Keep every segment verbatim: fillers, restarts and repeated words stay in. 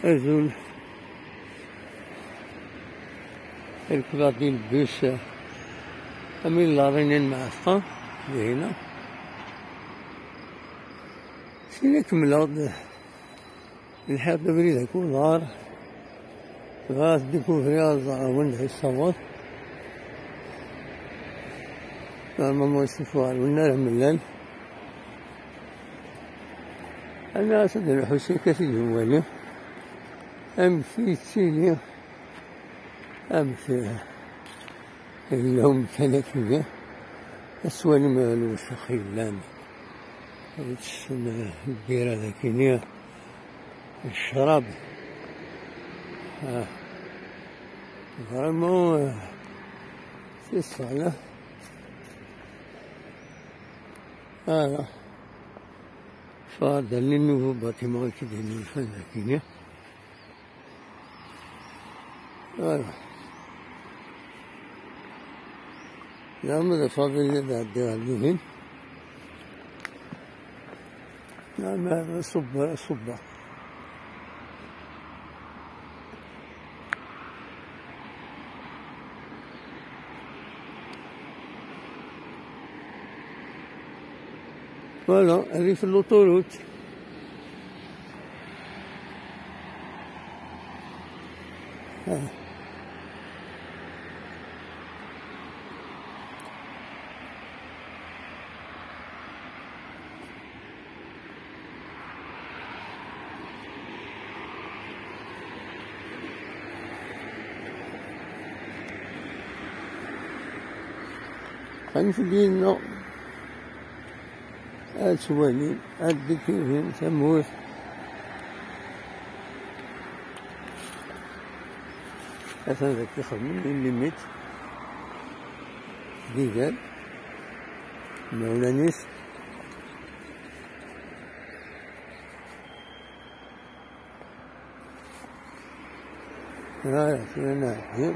Azul. Rkbeɣ-d i lbus, am i larinin mɛetqa, dihina. Syin ad kemmleɣ-d, lḥiɣ-d abrid ak uḍar. Bɣiɣ ad découvrir, ad ẓreɣ wanda yessawaḍ. Normalement yessufeɣ ɣer win ara mlal. Ana as ad nḥuss akka ad t-id-nwali amek yettili, amek yella umkan akkenni, ad twalim lewsex yellan, yettsen lbira dakini, ccrab. Ah. Vraiment, euh, c'est ça, là. Voilà. Fadal les nouveaux bâtiments qui dénouent fin de la guinée. Voilà. Là, on a fait des, des, des, des, là, mais, euh, صب، صب. Voilà, elle est sur l'autoroute. Ah. Anef-d yid-neɣ. Ad twalim, ad d-tikim tamurt. Atan dagi xedmen une limite d iger, imawlan-is. Ah, tura nɛeddi.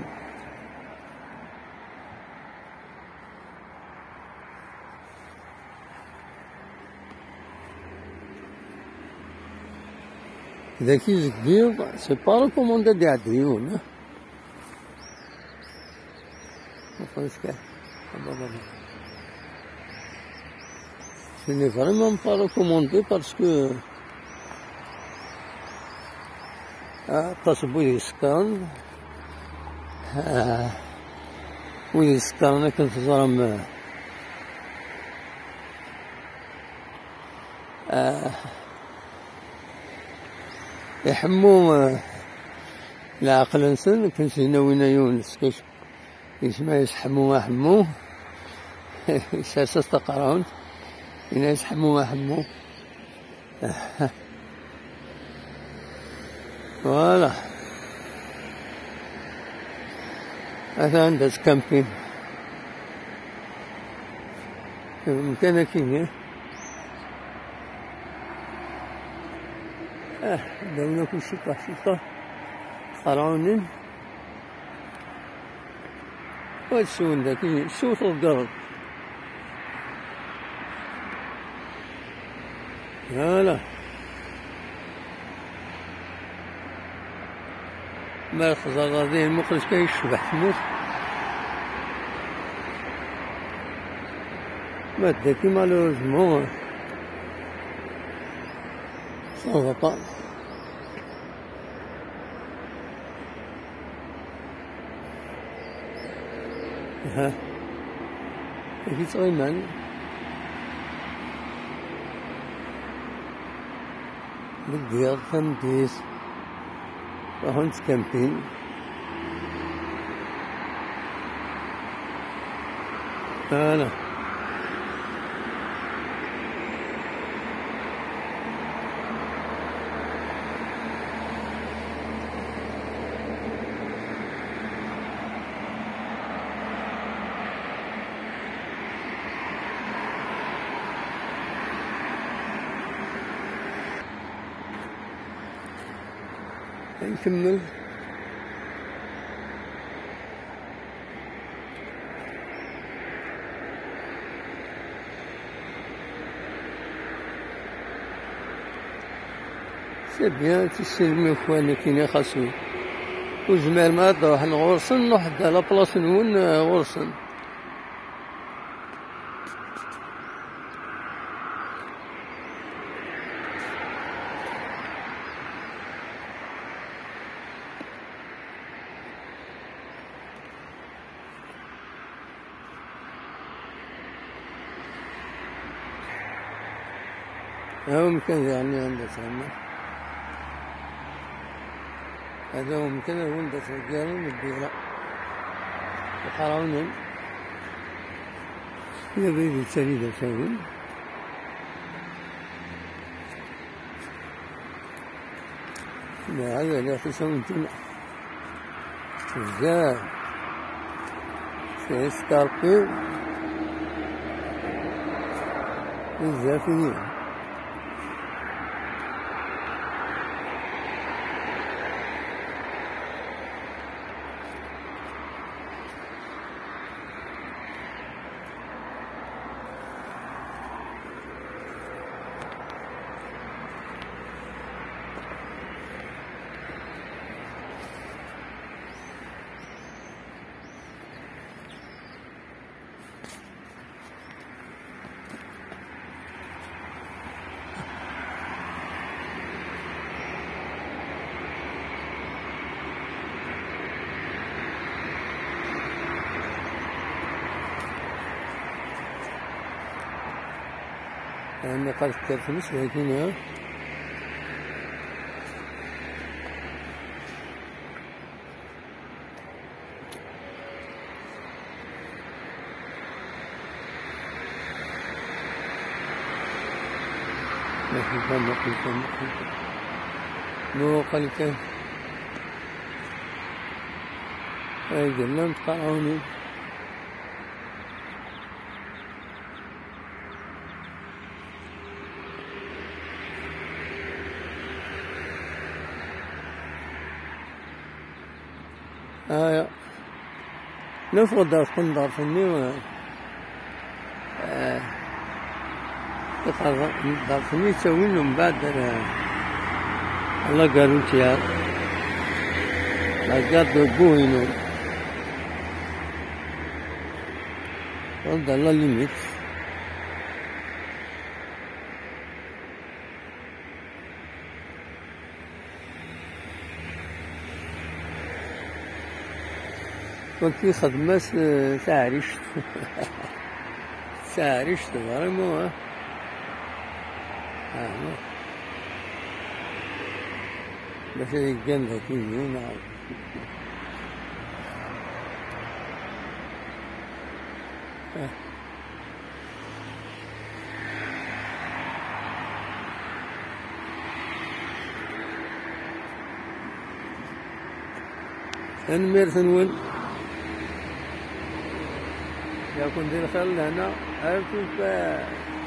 Dagi zeddiɣ, c'est pas recommandé ad iɛeddi yiwen, ah. Parce que, ah, bah, bah, bah. Ce n'est vraiment pas recommandé parce que, ah, aṭas n wid yeskeṛen, ah, wid yeskeṛen akken teẓram, ah, iḥemmu, ah, leɛqel-nsen, akken s-yenna winna yiwen, s-, Isem-is Ḥemmu Aḥemmu. Isers-as taqerɛunt. Yenna-yas Ḥemmu Aḥemmu. Voilà. Atan da tkampin. Mkan akini. Ah, dawna kul ciṭṭaḥ ciṭṭaḥ. Qerɛunen. Wa teswen daki, sew tegreḍ. Voilà. Ma txeẓẓreḍ ar dihin, muqel kan yecbeḥ tmurt. Ma d daki, malheureusement, ça va pas. Aha. Dagi ttɣiman deg yiḍ tameddit, ruḥen ttkampin. Voilà. Nkemmel. C'est bien, tissinem akk-a nekkini xas ur, ur zmiren ara ad d-ruḥen ɣur-sen, nruḥ-d à la place-nwen, eh, ɣur-sen. هاو مكان يعني عند تما. هذا هو مكان وين درت الديالين الديرة. القراونين. يا بيبي تسالي دا تسالي. لا، هذا لا تسوي انتم. بزاف. C'est escarpé. بزاف هنا. يعني قال كتاب في مصر هنا. ما في فهم، ما في فهم، ما في فهم. مو قال كان. أي جنان قرعوني. آه. نفرض دار تكون دار فني و-، آه. يقرر دار فني تسوي لهم بعد، آه، la gare routière. La gare de Bouhino. Dans la limite. Wagi xedm-as, eh, taɛrict. Taɛrict, vraiment, ah. Ah, non. Bac ad yeggan d akken, neɣ? Ah. Tanemmirt-nwen. Yakun di lxir lehna. Ar tifat.